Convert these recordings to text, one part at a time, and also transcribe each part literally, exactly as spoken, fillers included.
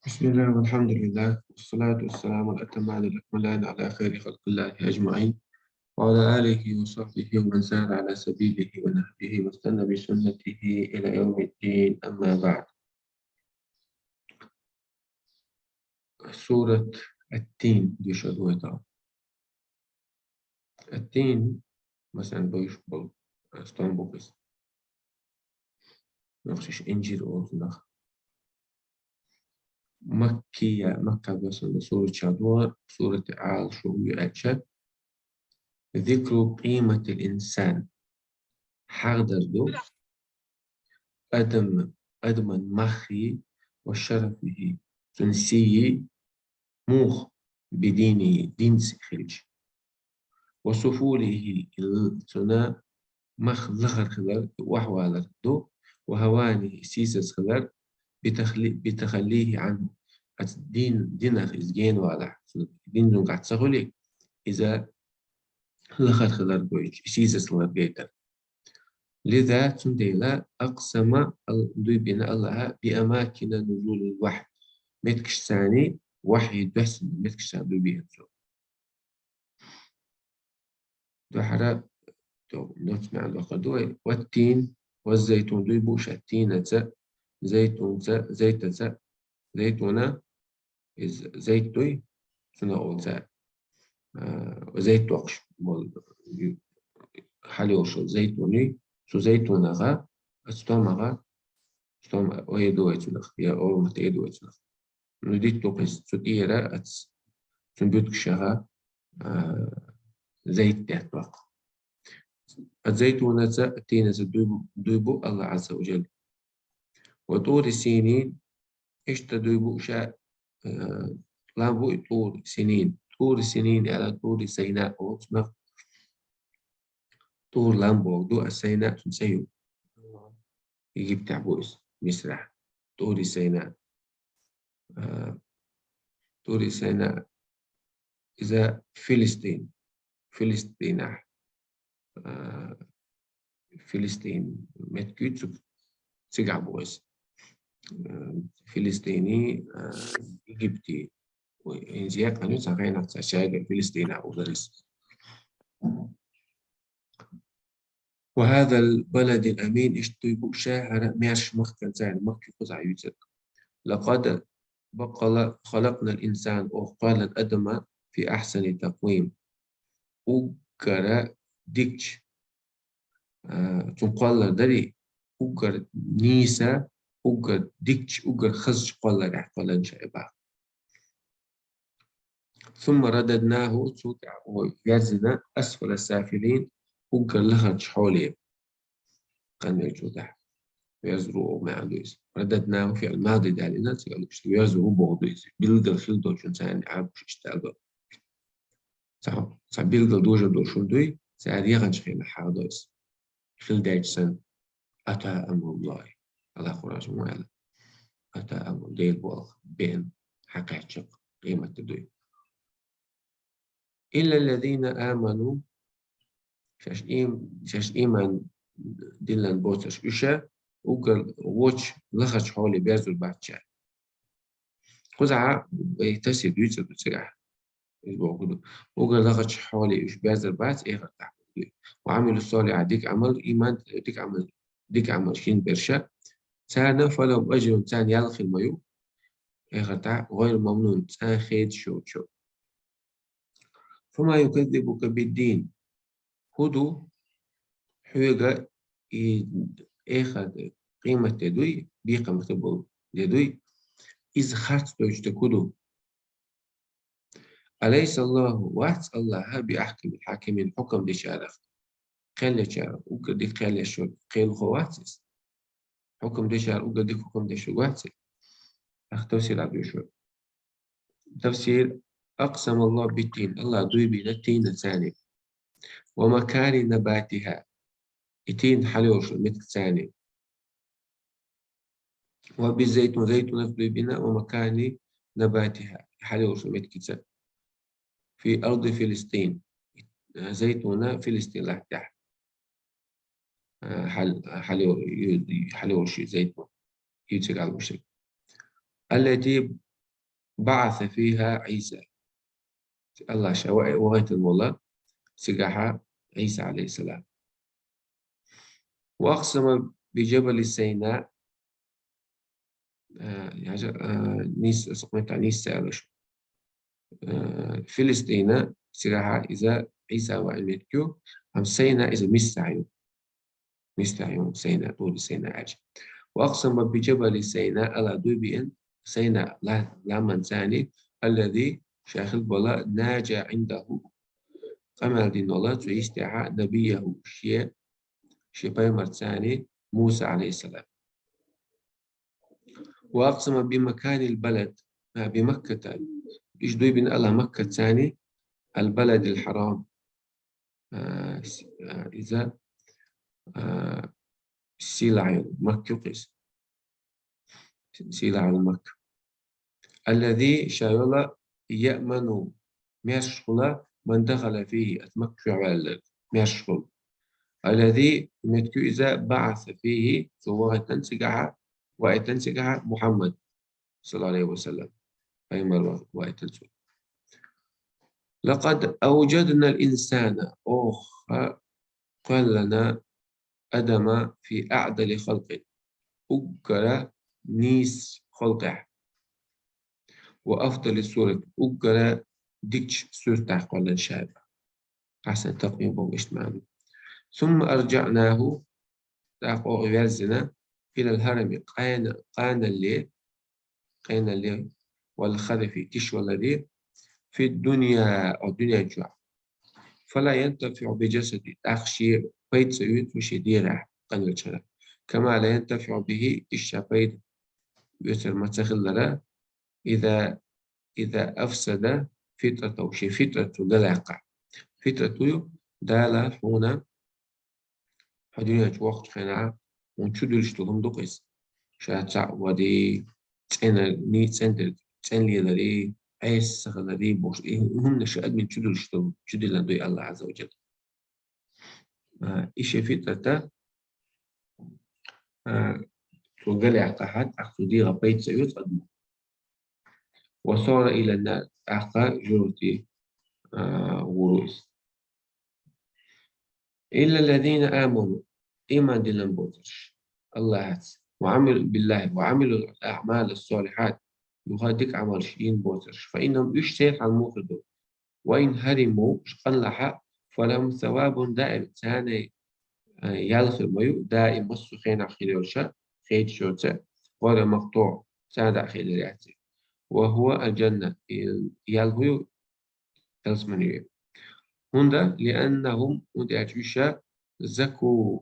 بسم الله والحمد لله والصلاة والسلام الأتمان الأكملان على خير خلق الله أجمعين وعلى آله وصحبه ومن سار على سبيله ونهجه واستنى بسنته إلى يوم الدين، أما بعد. Сурат Ат-Тин дешар вай тӀаккха. Ат-Тин, масала, бовш бола, а, стом бу-кх из. Нохчаша инжир олу цунах. Маккия, Макка баьхна сурат чӀогӀа ду, сурат Ӏалашо ю аьлча, ذكر قيمة الإنسان. Хьахадар ду адам, адаман мах, وشرفه, цуьнан сий, муха, بدينه, динца хилча. وسفوله, цуьнан мах лахара хилар, охьавалар ду, وهوانه, сийсаз хилар, بتخلي-, بتخليه عنه, оцу дин-, динах иза генавалахь, цуьнан дин цуьнгахь ца хуьлий, иза лахара хилар гойтуш, сийсаз хилар гайтар. لذا, цундела, أقسم, ал-, дуй бина Аллахьа, بأماكن نزول الوحي, меттигашца, вахьйи доьссина меттигашца дуй бина цо. Дуьххьара, то, ноц маьӀна доккхур ду вай. والتين والزيتون, дуй бу ша тинаца, зайтунца, зайтаца, зайтуна, иза зайт дуй, цунах олу цара, а, зайт доккхуш болу, хьалайолуш йолу зайтун юй, цу зайтунах, оцу стомах, стом ой ду вай цунах, я орамат ой ду вай цунах. Ну, дитту кхин цу тӀера, оцу, цуьнан буьтигашах, а, зайт деттокх. Оцу зайтунаца, тинаца дуй бу, дуй бу Аллахь Ӏазза ва Жалла. وطور سينين, иштта дуй бу ша, а, лам бу и ТӀур Синин. ТӀур Синин аьлла, ТӀур Сайна олу цунах. ТӀур лам бохург ду, а Сайна цуьнан цӀе ю. Египтехь бу иза, Мисрахь. ТӀур Сайна. А, ТӀур Сайна, иза Филистин. Филистинехь, а, Филистин меттиг ю цу-, цигахь бу иза. А, Филистини, а, Египти. Ой, хӀинца екъна ю, цхьана хенахь цхьа шайга Филистинехь ву иза. وهذا البلد الأمين, иштта дуй бу ша хӀара маьрша махкан царна, Макка кхузахь юьйцург. لقد بقل خلقنا الإنسان, оха кхоьллина адам في أحسن تقويم. Уггара дикачу, а, цунна кхоллар дарий, уггар нийса, уггар дикачу, уггар хазачу кхолларехь кхоьллина ша и боху. ثم رددناه, цул тӀаьхьа оха верзина, أسفل سافلين, уггар лахарчу хьоле. Къанвеллачул тӀаьхьа. Верзур ву маьӀна ду иза. رددناه فعل ماضي далийна, цига луш верзур ву бохург ду иза. Билггал хила долчун царна Ӏабуш иштта аьлла. Цхьа, цхьа билггал дожур долуш хӀума дуй, цара яханчу хенахь хьахадо иза. Хила даьлча санна, أتى أمر الله. Аллахь Къуръан чу ма аьлла. أتى أمر, Делан болх беана, хьакхаьчна, къематде дуй. إلا الذين آمنوا, шаьш им-, шаьш ийман диллина боцурш, уьш уггар вочу лахарчу хьоле берзур бац ша. Кхузахь вай тафсир дуьйцур ду цигахь. Иза бохург ду. Уггар лахарчу хьоле уьш берзар бац, эхартахь бохург ду. وعملوا الصالحات, дика Ӏамал, ийман, дика Ӏамал, дика Ӏамал шина берш. Царна فلهم أجر, царна ял хир ма ю. Эхартахь غير ممنون, цкъа хедаш йоцуш. فما يكذبك بالدين. ХӀун ду хьоьга и эхарт къематде дуй, бекхам хир болу де дуй, иза харц дойтуш дерг хӀун ду? أليس الله, вац Аллахь, بأحكم الحاكمين, хьукам дечарах кхел ечарах, уггар дика кхел еш верг, кхелахо вац иза? Хьукам дечарах уггар дика хьукам деш верг вац иза? Ахь тафсирах дуьйцуш верг. Тафсир: أقسم الله بالتين, Аллахь дуй бина тинаца. ومكان نباتها, и тин хьалайолуш йолу меттигца. وبالزيتون, зайтунаца дуй бина, ومكان نباتها, хьалайолуш йолу меттигца. في أرض فلسطين, зайтуна Филистин лаьттахь. Хьал-, хьалайо-, ю-, хьалайолуш ю зайтун. Ю цига луш. التي بعث فيها عيسى. Аллах ша ва-, вахийтина вола цигахьа Ӏийса, алейхиссалам. وأقسم بجبل سيناء. Э, яжа, э, нийс, сукъмета нийс цаьлаш. Э, Филистина цигахьа иза Ӏийса ва Ӏимет ю, ам Сайна иза миссаю. Миссаю Сайна, тӀури Сайна ач. وأقسم بجبل سيناء, Аллах дуй биъна Сайна ла-, ламан цани, الذي, ша хилбала, ناجى عنده, къамел дин вола цу йистехьа, نبيه, ше, ше пайхамар цани, Муса, алейхиссалам. وأقسم بمكان البلد, а, بمكة. Иш дуй бин Аллах Макка цани, البلد الحرام. А, с-, а, иза, а, сийлахь йола Макка ю-кх из. Сийлахь йола Макка. الذي, ша йола, يأمن, маьрша хула, من دخل فيه, ат Макка чу ваьллар, маьрша хула. الذي, меттиг ю иза, بعث فيه, цо вахийтина цигахьа, вахийтина цигахьа Мухьаммад, саллаллаху Ӏалайхи ва саллам, пайхамар ва-, вахийтина цо. لقد أوجدنا الإنسان, оха кхоьллина адам في أعدل خلق, уггара нийса халкъехь. وأفضل صورة, уггара дикача суртехь кхоьллина ша. أحسن تقويم боху иштта маьӀна. ثم أرجعناه, тӀаккха оха верзина, إلى الهرم, къена-, къаналле, къаналле, والخرف, тишваларе, في الدنيا, оцу дуьнен чохь. فلا ينتفع بجسده, тӀаккха шен пайда ца оьцу шен дегӀах, къанвелчара. كما لا ينتفع به, иштта ша пайда оьцур ма ца хиллара, إذا, إذا أفسد فطرته, шен фитрат цо галаьккхахь. Фитрат ю, Дала хьуна хьо дуьнен чу воккхучу хенахь, хьуна чудуьлуш долу хӀума ду-кх иза. Ша цхьаъ вари, цӀена, ни-, цӀена дерг, цӀена лелари, Ӏеса ца хилари бохуш, и хӀуманаш адамна чудуьлуш долу, чудиллина дуй Аллах Азза ва Джалла. А, и шен фитрата, а, цо галаьккхахь, тӀаккха цо дегӀан пайда ца оьцу адамо. وصار إلى النار, тӀаккха жуьгтий, а, гӀур ву иза. إلا الذين آمنوا, иман диллина боцурш, Аллахьаца, وعملوا بالله, وعملوا الأعمال الصالحات, юха дика Ӏамалш йина боцурш, فإنهم, уьш церан хьал муха ду, وإن هرموا, уьш къанлахь, فلهم ثواب دائم, царна, а, ял хир ма ю, даим, массо а хенахь хир йолуш, хедаш йоцу, غير مقطوع, царна дӀа а хилар яц. وهو الجنة, и ял хӀун ю, ялсамани ю. ХӀунда, لأنهم, хӀунда аьлча уьш زكوا,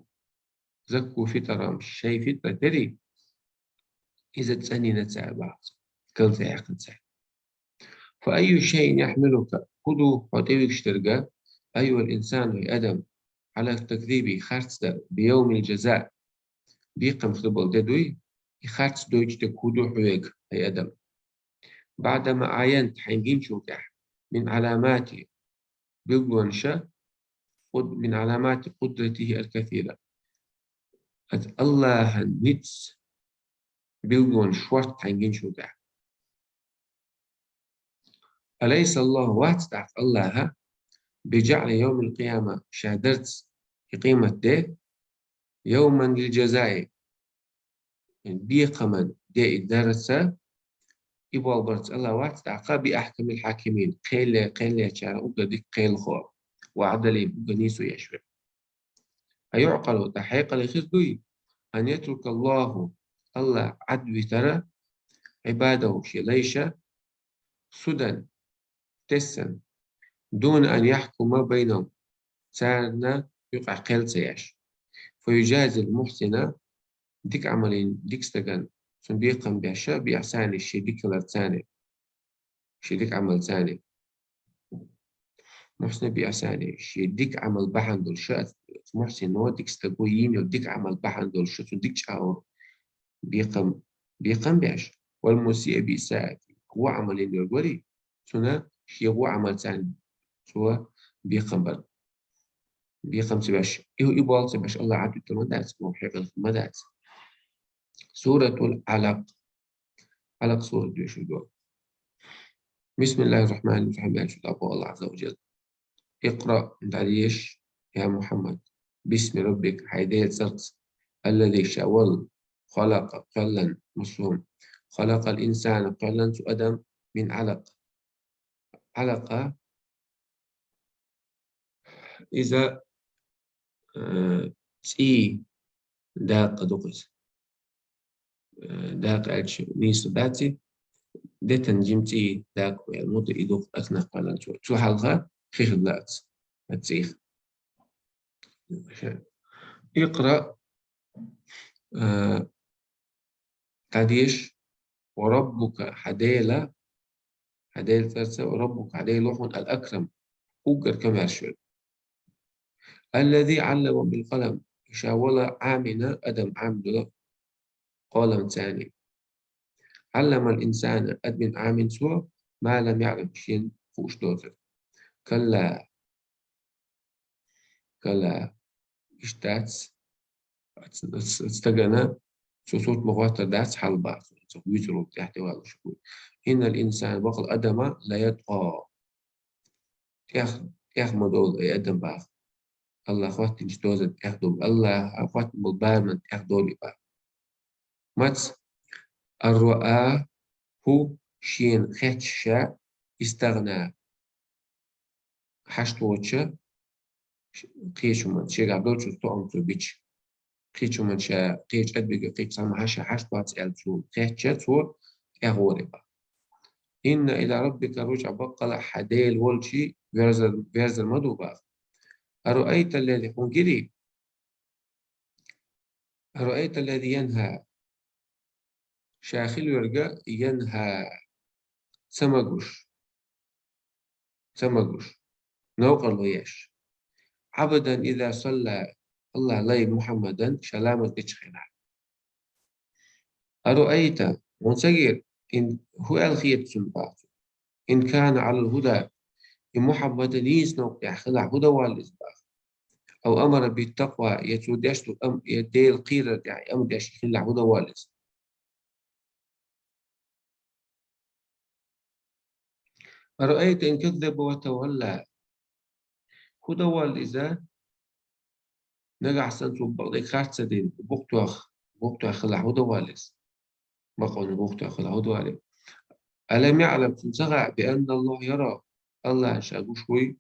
زكوا فطرهم, шайн фитрат дерий, иза цӀанйина цара бахьа, кал ца яьккхина цара. فأي شيء يحملك, хӀун ду хьо тӀевигаш дерг, أيها الإنسان, хӀай адам, على التكذيب, харц дан, بيوم الجزاء, бекхам хир болу де дуй, и харц дойтуш дерг хӀун ду хьоьга, хӀай адам? بعدما عاينت, хьайна гинчул тӀаьхьа, من علامات, билгалонаш, قد-, من علامات قدرته الكثيرة. Аса Аллахьан ницкъ билгалонаш шортта хьайна гинчул тӀаьхьа. أليس الله, вац тӀаккха Аллахь, بجاعل يوم القيامة, ша дарца и къемат де, يوما للجزاء, бекхаман де и дарца, и болх барца Аллахь вац тӀаккха, بأحكم الحاكمين, кхел-, кхеллачарна уггар дика кхелахо, وأعدلهم, уггар нийсо еш верг. أيعقل, тӀаккха хьекъале хир дуй, أن يترك الله, Аллахь Ӏад витар, عباده, шен лайш, سدى, тесна, دون أن يحكم بينهم, царна юкъахь кхел ца еш. فيجازي المحسن, дика Ӏамал йина дика стагана, цунна бекхам беш, بإحسانه, шен дика хиларца, шен дика Ӏамалца. Мухьсин بإحسانه, шен дика Ӏамал бахьана долуш, мухьсино дика стаг ву, йийна йолу дика Ӏамал бахьана долуш, цунна дика чӀагӀо, бекхам, бекхам беш. والمسيء بإساءته, вон Ӏамал йина йолу вари, цунна шен вон Ӏамалца цо бекхам бар. Бекхам ца беш, и, и болх ца беш, Аллахь Ӏад витар ма дац, вон хьекъал ма дац. Суратул Алакъ. Алакъ сурат доьшур ду. بسم الله الرحمن الرحيم, аьлча, Аллаху Азза ва Джалла. اقرأ, дӀадеша, يا محمد, باسم ربك, хьай Делан цӀерца, الذي, ша волча, خلق, кхоьллина, мафхум, خلق الإنسان, кхоьллина цу адамах, من علق. Ӏалакъа, иза, э, цӀий дакъа ду-кх иза. Э, дакъа аьлча нийса дац из, детта жима цӀий дакъа ду, яъни мута и ду-кх, ацнах кхоьллина цо. Цул хьалха хи хилла аьнна, цӀийх. اقرأ, э, дӀадеша, وربك, хьа Дела, хьа Делан цӀерца, وربك, хьа Дела ва хьона, الأكرم, уггар камаьрша верг. الذي علم بالقلم, ша волча Ӏамийна, адам Ӏамийна долу къолам цӀенна. علم الإنسان, адамна Ӏамийна цо, ما لم يعلم, шена хууш доцург. كلا, كلا, иштта дац, ц-, ц-, стагана цу сурт ма хӀоттор дац хьал бах, цу вуьйцург тӀехь тӀе валуш ву. إن الإنسان, бакъ адам, ليطغى. ТӀех-, тӀех ма довла и адам бах. Аллах хӀоттийначу дозанна тӀех довла. Аллах хӀоттийна болу барамна тӀех довла и бах. Маца? أن رآه, шена хетча ша, استغنى, хьашт воцуш, кхечу хӀуманна, шегахь долчуьра тоам цо бича. Кхечу хӀуманна ша, кхечу адамашка, кхечу цхьамма хьаша хьашт вац аьлла цо хетча, цо тӀех вора и бах. إن إلى ربك الرجعى, баккъала хьан Дела волчу верзар, верзар ма ду бах. أرأيت الذي, хьуна гирий? أرأيت الذي ينهى. Ша хила верг ينهى, ца магош, ца магош, новкъарло еш. عبدا إذا صلى, Аллах лай Мухьаммадан ша ламаз дечу хенахь. أرأيت, хьуна ца гира, إن, хӀун аьлла хета цунна бах цо? إن كان على الهدى, и Мухьаммад нийса новкъа тӀехь хилахь, хӀун дан воллу иза бах? أو أمر بالتقوى, я цо деш долу ам-, я Делан кхерар тӀехь и амр деш хилахь, хӀун дан воллу иза? أرأيت إن كذب وتولى. ХӀун дан воллу иза? Нагахь санна цо бакъдерг харц ца дина, бухтоьхна, бухтоьхна хилахь, хӀун дан воллу иза? Бакъонна бухтоьхна хилахь, хӀун дан воллу иза? ألم يعلم, цунна ца хаьа, بأن الله يرى, Аллах ша гуш вуй?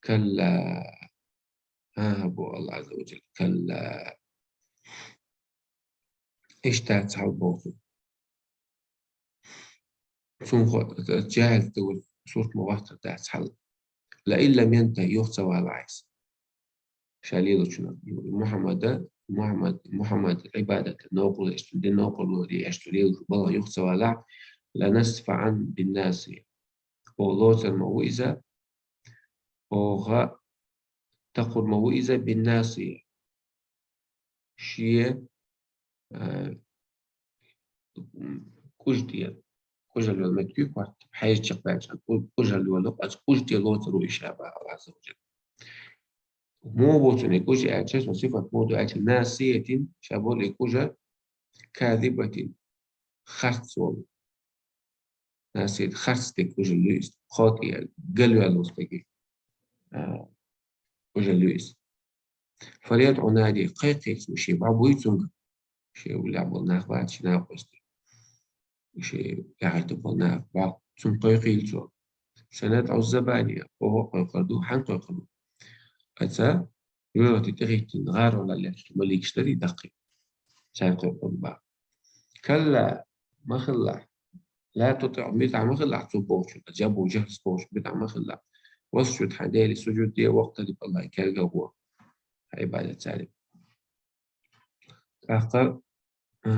كلا. ХӀан-хӀа, боху Аллах Азза ва Джалла, كلا. Иштта дац хьал боху. Цунах жаьхӀалца догӀу сурт ма хӀоттор дац хьал. لئن لم ينته, юха ца валахь иза. Ша лелочунах, Мухьаммада, Мухьаммад, Мухьаммад Ӏибадатан новкъарло еш, цуьнан дин новкъарло еш цо лелочу балхах юха ца валахь, لنسفعا بالناصية. Оха лоцур ма ву иза, оха такхур ма ву иза, بالناصية. Шен, а, кӀужа тӀе, кӀужалла йолу меттиг ю, корта, хьежа чекхбаьлча, кӀу-, кӀужалла йолу, оцу кӀужа тӀе лоцур ву и ша бах Аллах Азза ва Джалла. Муха бу цуьнан и кӀужа аьлча, цуьнан сифат муха ду аьлча, ناصية, ша боху и кӀужа, كاذبة, харц волу. ناصية, харц стеган кӀужалла ю иза, خاطئة, галваьлла волу стеган, а, кӀужалла ю иза. فليدع ناديه, кхайкхийла цо, шен бӀо буй цуьнга. Шен уллехь болу нах бац, шен накъостий. Шен яхьийтина болу нах бац, цунна кхайкхийла цо. سندع الزبانية, оха кхойкхур ду, хьанна кхойкхур ду? Аса, жоьжахати тӀехӀиттина гӀаро леллачу маликаш дарий даккхий? Цара кхойкхур бу бах. كلا, ма хилалахь. لا تطعه, муьтӀахь ма хилалахь цо бохучунна, Абу ЖахӀлас бохучунна муьтӀахь ма хилалахь. واسجد, хьан Деле сужуд де, واقترب, Аллахьан кергагӀо, хьан Ӏибадат цаьрга. ТӀаккха, а,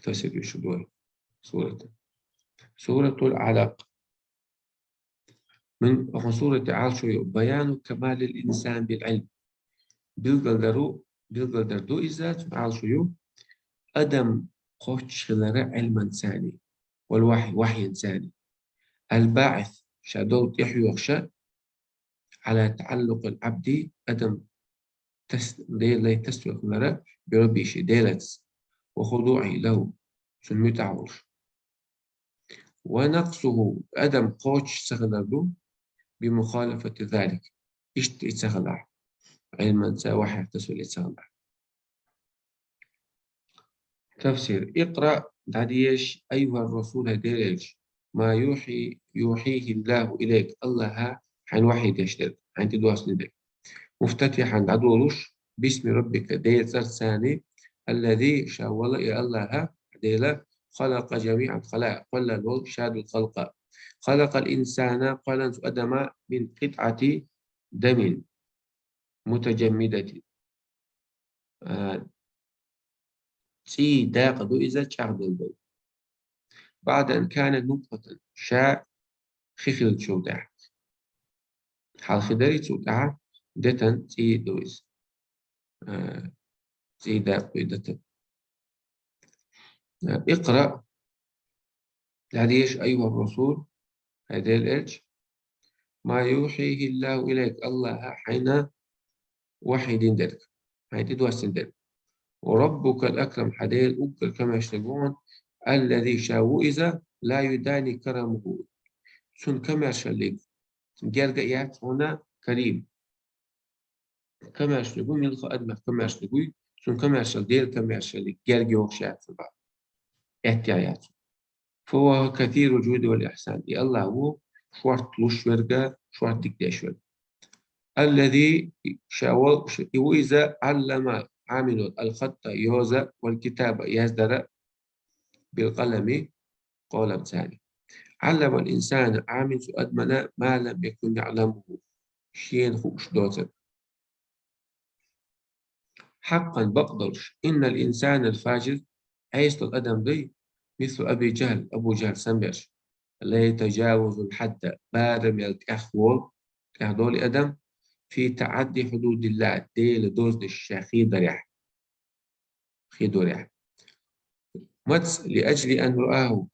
тафсир дийшур ду вай сурата. Суратул Алакъ. Мин, оха сурате Ӏалашо ю, بيان كمال الإنسان بالعلم. Билгалдар ду, билгалдар ду иза, цуьнан Ӏалашо ю, адам кхоччуш хилар Ӏилманца, والوحي, вахьйинца. الباعث, ша долу тӀехьоьхуш, على تعلق العبد, адам тас-, Делан тасадоьхнара, بربه, шен Делаца, وخضوعه له, цунна муьтӀахь волуш. ونقصه, адам кхочуш ца хилар ду, بمخالفة ذلك, иштта и ца хилахь, علما, цу вахьех тасаввуре ца хилахь. Тафсир. اقرأ, дӀадеша, أيها الرسول, хӀай Делан элча, ما يوحي, يوحيه الله إليك, АллахӀа хьайна вахьи деш дерг, хьайна тӀедоссийна дерг. مفتتحا, дӀадолалуш, باسم ربك, Делан цӀарца, الذي, ша вола и АллахӀ, Дела, خلق جميع الخلائق, кхоьллина волу ша долу халкъ. خلق الإنسان, кхоьллина цу адама, من قطعة دم متجمدة. А, цӀий дакъа ду иза, чӀагӀделла долу. بعد أن كان نطفة, ша хи хиллачул тӀаьхьа. Хьалха хи дарий, цул тӀаьхьа детан цӀий ду иза. А, цӀий дакъа ду и детан. А, اقرأ, дӀадеша, أيها الرسول, хӀай Делан элча, ما يوحيه الله إليك, АллахӀа хьайна вахьи дина дерг, хьайна тӀедоссийна дерг. وربك الأكرم, хьан Дела уггар комаьршаллиг ву хьуна, الذي, ша ву иза, لا يداني كرمه, цуьнан комаьршаллиг герга а яц хьуна, карим. Комаьршаллиг ву, муьлхха адамех комаьршаллиг вуй, цуьнан комаьршалла Делан комаьршаллиг герга йогӀуш яц хьуна, бах, эттех яц хьуна. فهو كثير الجود والإحسان. И АллахӀ ву шорта луш верг, шорта дика деш верг. الذي, ша вол-, ш-, и ву иза, علم, Ӏамийна волу, الخط, йоза, والكتابة, яздар, بالقلم, къолам царна. علم الإنسان, Ӏамийна цу адамана, ما لم يكن يعلمه, шена хууш доцург. حقا, бакъдолуш, إن الإنسان الفاجر, Ӏеса долу адам дуй, مثل أبي جهل, Абу ЖахӀл санна берш, لا يتجاوز الحد, барам ял тӀехволу, тӀехдолу и адам, في تعدي حدود الله, Делан дозанаш ша хедарехь, хедорехь. Маца, لأجل أن رآه,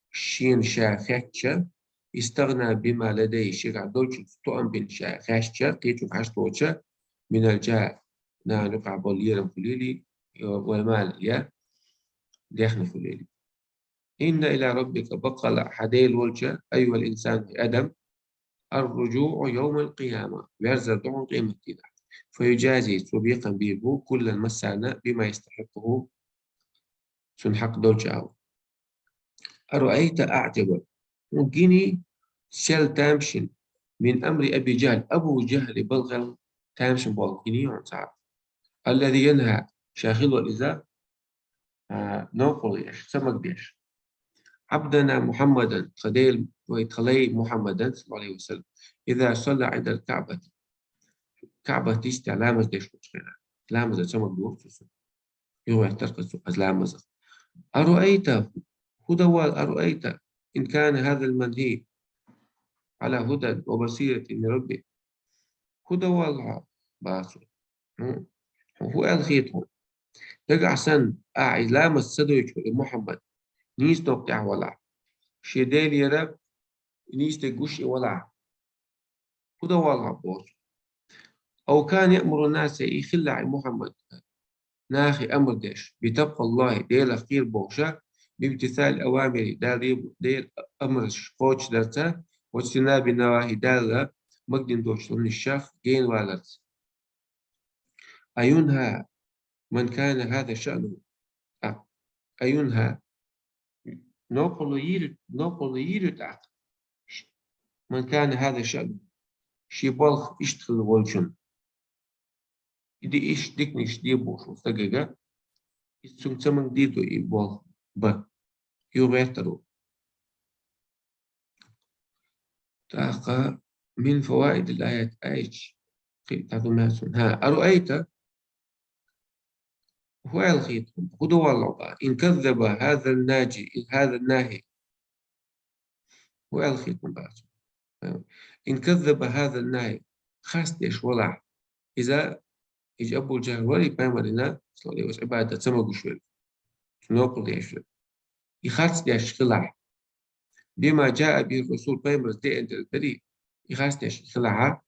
шена ша хетча, استغنى بما لديه, шегахь долчуьнца тоам бина ша хетча, кхечуьнга хьашт воцча, من الجاه, нахана юкъахь болу лерам хуьлийла, والمال, я дехне хуьлийла. إن إلى ربك, баккъала хьан Дела волчу, أيها الإنسان, хӀай адам, الرجوع يوم القيامة, верзар ду хьуна къематдийнахь. فيجازي, цо бекхам бийр бу, كلا, массарна, بما يستحقه, цунна хьакъ долчу агӀор. أرأيت, أعجب, хьуна гиний, сел тамашийна, من أمر أبي جهل, Абу ЖахӀлан балхал тамашийна болх гиний хьуна цхьа? الذي ينهى, ша хилла волу иза, а, новкъарло еш, ца магадеш. عبدنا محمدا, тхан Дела, вай тхан лай Мухьаммадан, صلى الله عليه وسلم, إذا صلى عند الكعبة, КаӀбат йистехь ламаз деш волчу хенахь, ламаза ца магадора цо. Юхаветтара цо хаза ламазах. أرأيت, хӀун дан воллу, أرأيت إن كان هذا المنهي على هدى وبصيرة من ربه. ХӀун дан воллу хьо, бах цо. ХӀун, хӀун аьлла хета хьуна? Дагахь санна, ахьа и ламаз ца дойтуш волу и Мухьаммад, нийса новкъа тӀехь валахь, шен Делера нийса дерг гуш и валахь, хӀун дан воллу хьо, боху цо. أو كان يأمر الناس, и хиллехь и Мухьаммад, нахе амр деш, بتقوى الله, Делах кхера бохуша, بامتثال أوامره, Дала дийр-, Делан амраш кхочушдарца, واجتناب نواهيه, Дала магадина доцу хӀуманашах генаваларца. أينهى من كان هذا شأنه. А, أينهى. Новкъарло йийр ю, новкъарло йийр ю тӀаккха. من كان هذا شأنه. Шен болх иштта хилла волчун. И ди иштта диканаш де бохуш волу стагага, иза цунга ца магадийр ду и болх бан. Юхаветтара ву. ТӀаккха من فوائد الآية, аяташ кхин дӀадумаьлла цунна. ХӀа, أرأيت, хӀун аьлла хета хьуна, хӀун дан воллу хьо, إن كذب هذا الناجي, هذا الناهي. ХӀун аьлла хета хьуна, бах цо. إن كذب هذا الناهي, харц деш валахь. Иза, иза Абу ЖахӀл вара и пайхамарна, صلى الله عليه وسلم, Ӏибадат ца магуш верг, цу новкъарло деш верг. И харц деш хилахь. بما جاء به الرسول, пайхамарца деана дерг дарий, и харц деш хилахьа.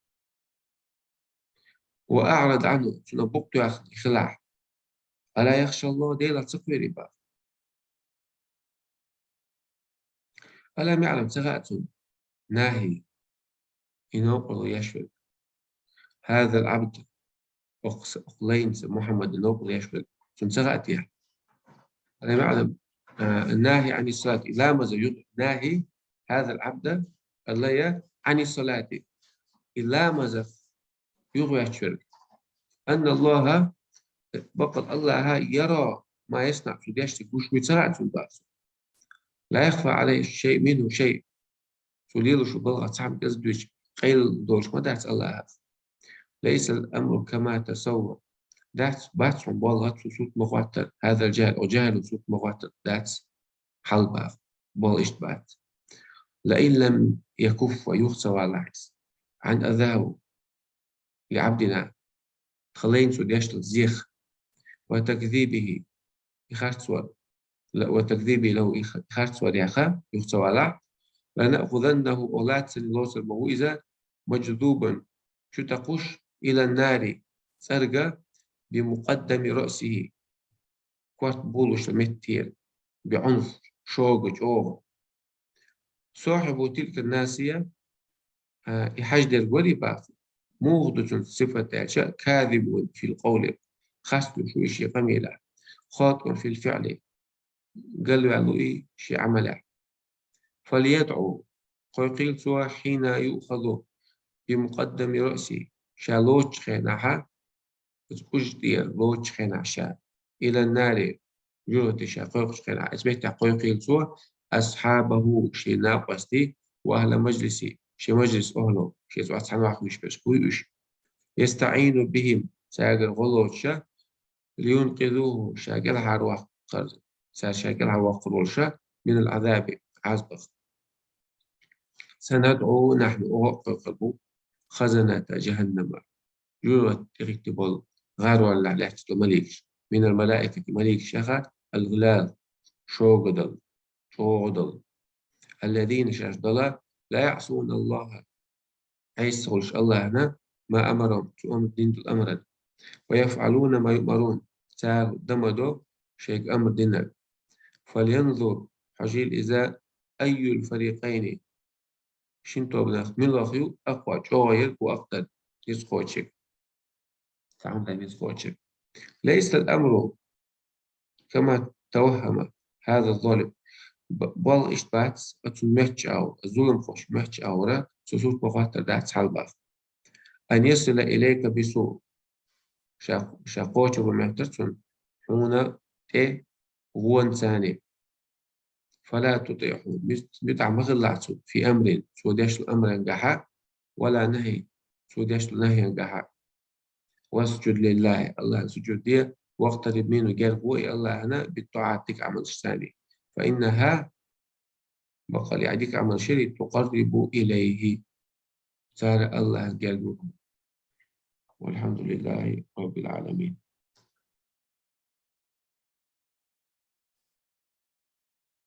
وأعرض عنه, цунах букъ тоьхна хилахь. ألا يخشى الله, Делах ца кхерий, бах. ألم يعلم, ца хаьа цунна, ناهي, и новкъарло еш верг, هذا العبد, укх с-, укх лайнца, Мухьаммада новкъарло еш верг, цунна ца хаьа те? ألم يعلم, а, ناهي عن الصلاة, и ламазах юкъ-, ناهي هذا العبد, الذي عن الصلاة, и ламазах юхаваьча верг. أن الله, бакъ АллахӀ, يرى ما يصنع, цо деш дерг гуш вуй, ца хаьа цунна, бах цо. لا يخفى عليه شيء منه شيء, цо лелаш йолча балха цхьа хӀама кӀезига доацаш къайла долаш ма дац АллахӀ. ليس الأمر كما تصور, дац, бац хьона болх цо сурт ма хоаттар, هذا الجاهل, укх жахӀила сурт ма хоаттар дац хьал, бах, болх иштта бац. لئن لم يكف, юха ца валахь из, عن أذاه لعبدنا, тха лайна цо деш дола зех, وتكذيبه, и харцвар, ل-, وتكذيبه له, и х-, и харцвар яха, юха ца валахь, لنأخذنه, укх лаьца цунна лоцур ма ву из, مجذوبا, чутакхаш, إلى النار, цӀерга, بمقدم رأسه, корта болаш меттера, بعنف, шога, чӀоагӀа. صاحب تلك الناصية, а, и хьаждерг варий, бах цо, муха да цун сифат аьлча, كاذب في القول, харц долаш ва из ший къамелехь, خاطئ في الفعل, галваьнна ва из ший Ӏамалехь. فليدع, кхойкхийла цо, حين يؤخذ بمقدم رأسه, ша лоцучу хенахь, оцу кӀужа тӀера лоцучу хенахь ша, إلى النار, жуьргӀате ша кхойкхучу хенахь, оцу меттехь кхойкхийла цо, أصحابه, шен накъостий, وأهل مجلسه, шен мажлисан охӀла, шен цӀа цхьаьна ваха вуьйш берш буй уьш, يستعين بهم, цаьргара гӀо лоцуш, لينقذوه, ша кӀелхьарваккхар, цара ша кӀелхьарваккхар волуш, من العذاب, Ӏазапах. سندع نحن, оха а кхойкхур бу, خزنة جهنم, жуьргӀат тӀехӀиттина болу гӀаролехь лаьтташ долу маликаш, من الملائكة, маликашех, الغلاظ, шога долу, чӀогӀа долу, الذين, шаьш долу, لا يعصون الله, Ӏеса ца хуьлуш АллахӀана, ما أمرهم, цо амр дина долу амрана, ويفعلون ما يؤمرون, цара дан ма до шайга амр динарг. فلينظر, хьожийла иза, أي الفريقين, шина тобанах муьлха ю أقوى, чӀогӀа ерг, وأقدر, ницкъ кхочург. Цхьа хӀума дан ницкъ кхочург. ليس الأمر كما توهم هذا الظالم. Б-, болх иштта бац, оцу меттачу агӀор, зуламхоша меттачу агӀора, цо сурт ма хоттур дац хьал, бах. أن يصل إليك بسوء. Ша, ша кхочур бу моьттура цунна хьуна тӀе вонца. فلا تطعه, муьтӀахь ма хилалахь цунна, في أمر, цо деш долу амрангахьа, ولا نهي, цо деш долу нахьянгахьа. واسجد لله, АллахӀана сужуд де, واقترب منه, герга гӀо и АллахӀана, بالطاعات, дика Ӏамалшца. فإنها, баккъалла а дика Ӏамалш, تقرب إليه, цара АллахӀана герга ву. والحمد لله رب العالمين.